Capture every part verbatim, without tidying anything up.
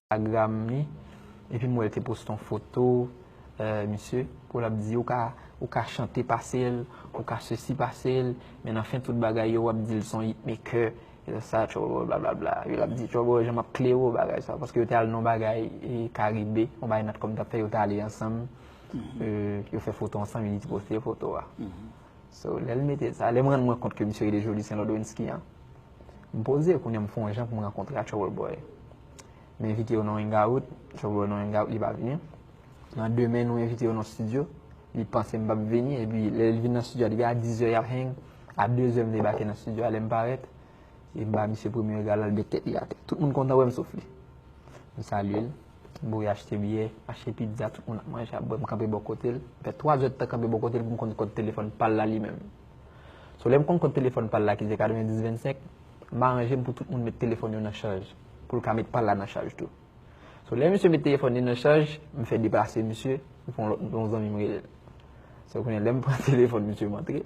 Instagram li, epi m wè l te poste yon foto, eh, misye, pou l ap di, ou ka, ou ka chante pase l, ou ka sesi pase l, men nan fen tout bagay yo, w ap di l se yon hitmaker, e sa, Trouble Boy, blablabla. Yo l ap di, Trouble Boy, jan m ap klere w bagay sa, paske yo te al nan yon bagay, e, Karibe, yon bagay Natcom t ap fè, yo te ale ansanm, eh, yo fè foto ansanm, e li te poste foto a. So, lè l mete sa, lè m rann mwen kont ke misye rele Joly Saint Lodwensky an, m poze, kounye a m fè yon jan pou m rankontre ak Trouble Boy. M envite yo nan hangout, Trouble Boy nan hangout, li pa vini. Nan demen, nou envite yo nan studio, li panse m p ap vini, epi lè l vin nan studio a, depi a dizè y ap hang, a dezè m debake nan studio a, lè m parèt, e m ba misye premye rega l, l met tèt li atè. Tout moun kontan wè m sof li. M salye l, m voye achte byè, achte pizza, tout moun ap manje, ap bwè, m kanpe bò kote l. M fè twa zè tan kanpe bò kote l pou m konn kòd telefòn pa l la li menm. So, lè m konn kòd telefòn pa l la ki se katrevenndis vennsenk, m aranje m pou tout moun met telefòn yo nan chaj, pou l ka met pa l la nan chaj tou. So, lè misye met telefòn li nan chaj, m fè deplase misye, m fè yon lòt, yon zanmi m rele l. So, kounye a, lè m pran telefòn misye, m antre,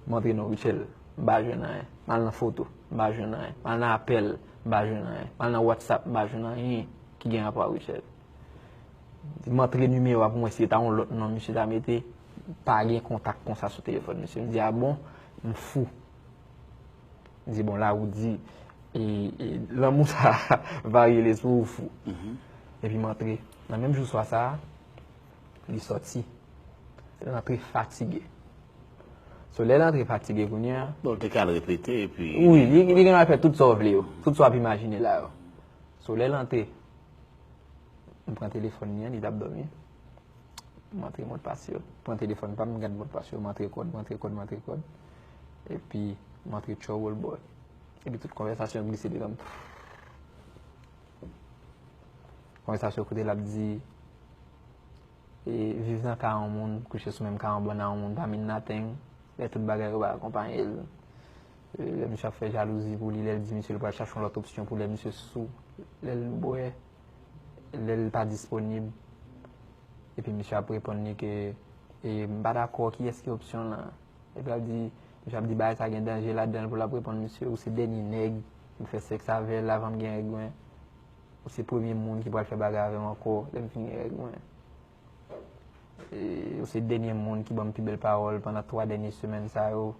m antre nan Rutshelle, m pa jwenn anyen. M al nan foto, m pa jwenn anyen. M al nan apèl, m pa jwenn anyen. M al nan WhatsApp, m pa jwenn anyen ki gen rapò a Rutshelle. M antre nimewo a pou m wè si se ta yon lòt non misye ta mete, pa gen kontak konsa sou telefòn misye. M di, a bon, m fou. M di, bon, la ou di, e, e, lanmou sa varye lespri ou fou. Epi m antre. Nan menm jou swa sa a, li sòti. L antre fatige. So, lè l antre fatige kounye a, Bon, l te ka al repete, epi wi, li, li gen dwa fè tout sa w vle yo. Tout sa w ap imajine la yo. So, lè l antre, m pran telefòn li an, li t ap dòmi. M antre modpas yo. Pran telefòn pa m, m gad modpas yo, m antre kòd, m antre kòd, m antre kòd. Epi, m antre Trouble Boy. Epi tout konvèsasyon ap glise devan m. Konvèsasyon kote l ap di, e, viv nan ka yon moun, kouche sou menm ka yon bòn a yon moun, pa mean nothing. Lè tout bagay yo pa akonpaye l. E, lè misye ap fè jalouzi pou li, lè l di misye l pral chache yon lòt opsyon pou lè misye sou, lè l bwè, lè l pa disponib. Epi misye ap reponn li ke, e, m pa dakò, kiyès ki opsyon lan? Epi l ap di, misye ap di bagay sa gen danje ladan l pou l ap reponn misye, ou se dènye nèg m fè sèks avè l avan m gen règ mwen. Ou se premye moun ki pral fè bagay avè m ankò lè m fin gen règ mwen. E, ou se dènye moun ki ban m pi bèl pawòl pandan twa dènye semèn sa yo.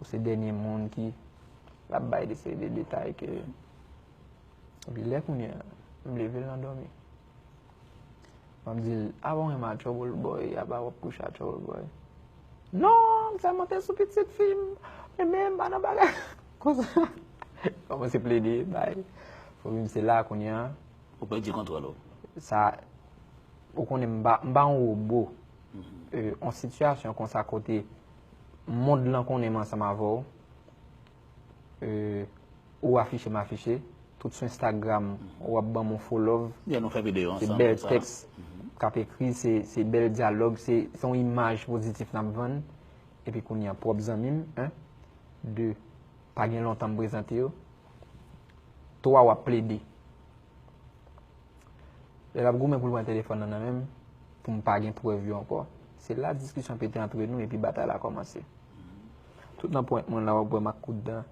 Ou se dènye moun ki, l ap bay de seri de detay ke, epi lè kounye a, m leve l nan dòmi. M ap di l, a bon, renmen a Trouble Boy, a ba w ap kouche a Trouble Boy. Non, m sèlman te sou pitit fi m, renmen m pa nan bagay konsa. Kòmanse plede, bay. Fò m se la kounye a. Ou pèdi kontwòl ou. Sa, ou konnen m pa, m pa yon wobo. E, yon sitiyasyon konsa kote mond lan konnen m ansanm avè w. E, ou afiche, m afiche. Tout sou Instagram, ou ap ban m yon fo love. Yeah, nou fè videyo ansanm. Se bèl tèks k ap ekri, se, se bèl dyalòg, se, se yon imaj pozitif n ap vann. Epi kounye a, pwòp zanmi m, en. De, pa gen lontan m prezante yo. Twa, w ap plede. Lè l ap goumen pou l pran telefòn nan nan men m, pou m pa gen prèv yo ankò, se la diskisyon pete antre nou epi batay la kòmanse. Tout nan pwent mwen la, w ap wè m ak kout dan,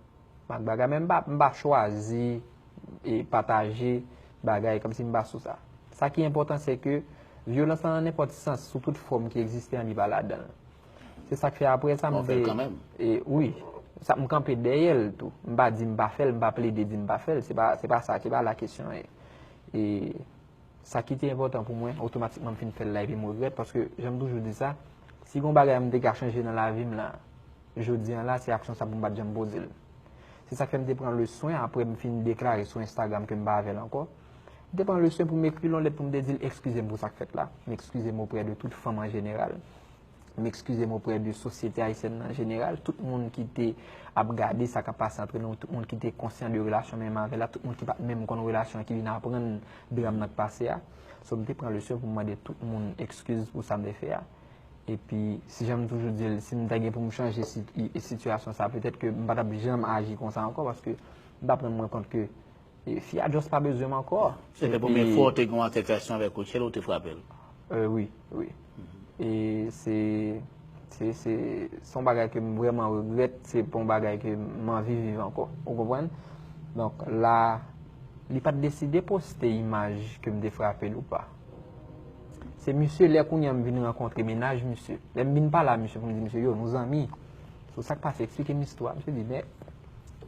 m ak bagay, men m pa, m pa chwazi e pataje bagay kòmsi m pa sou sa. Sa ki enpòtan, se ke vyolans lan nan nenpòt sans, sou tout fòm ki egziste an, li pa ladan l. Se sa k fè apre sa, m te, e, wi, sa, m kanpe dèyè l tou. M pa di m pa fè l, m pa plede di m pa fè l. Se pa, se pa sa, se pa la kesyon ye. E sa ki te enpòtan pou mwen, otomatikman m fin fè l la epi m regrèt, paske jan m toujou di sa, si gon bagay m te ka chanje nan lavi m la, jodi a la, se aksyon sa pou m pa t janm poze l. Se sa k fè m te pran le swen, apre m fin deklare sou Instagram ke m pa avè l ankò, m te pran le swen pou m ekri l yon lèt pou m te di l ekskize m pou sa k fèt la, m ekskize m oprè de tout fanm an jeneral. M ekskize m oprè de sosyete ayisyèn nan an jeneral, tout moun ki te ap gade sa k ap pase antre nou, tout moun ki te konsyan de relasyon menm avè l la, tout moun ki pa t menm konn relasyon an, ki vin aprann dram nan k pase a. So, m te pran leson pou m mande tout moun ekskiz pou sa m te fè a. Epi, si jan m toujou di l, si m ta gen pou m chanje si, i- sitiyasyon sa, petèt ke m pa t ap janm aji konsa ankò, paske m t ap rann mwen kont ke E, fi a just pa bezwen m ankò. Se te premye fwa w te gen yon altèkasyon avèk Rutshelle, ou te frape l? Euh, wi, wi. E se, se, se, se yon bagay ke m vrèman regrèt, se pa yon bagay ke m anvi viv ankò. Ou konprann? Donk, la, li pa t deside poste imaj ke m te frape l ou pa. Se misye, lè kounye a m vin rankontre mennaj misye. Lè m vin pale a misye pou m di misye, yo, nou zanmi. So, sa k pase, eksplike m istwa. Misye di, men,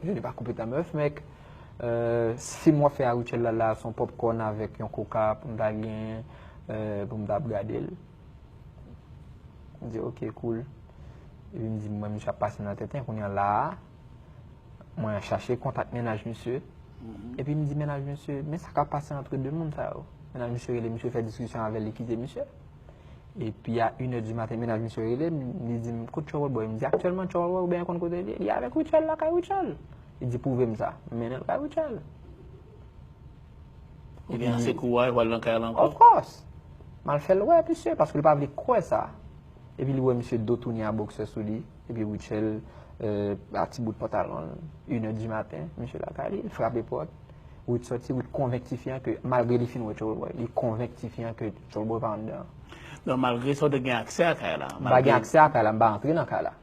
je n'ai pas coupé ta meuf, mec. Euh, fim w ap fè a Rutshelle la, la, se yon popcorn avèk yon coca pou m ta gen, euh, pou m ta ap gade l. M di, ok, cool. Epi m di, mwen, misye ap pase nan tenten, kounye a la a, mwen chache kontak mennaj misye. Epi m di mennaj misye, men sa k ap pase antre de moun sa yo. Mennaj misye rele misye, fè diskisyon avè l, li kite misye. Epi a inè di maten, mennaj misye rele m, li di m, kot Trouble Boy? M di, aktyèlman, Trouble Boy, oubyen konn kote li ye? Li avèk Rutshelle, lakay Rutshelle. Li di, pwouve m sa. M mennen l kay Rutshelle. Oubyen se kou a, yo pral nan kay la ankò. Of course. M al fè l wè misye, paske li pa vle kwè sa. Epi li wè misye do tounen a bòksè sou li. Epi Rutshelle, euh, a ti bout pantalon l. Inè di maten, misye lakay li, li frape pòt. Ruth sòti, Ruth konvenk tifi an ke, malgre li fin wè Trouble Boy, li konvenk tifi an ke Trouble Boy pa anndan. Donk, malgre sa, w te gen aksè a kay la. M pa gen aksè a kay la, m pa antre nan kay la.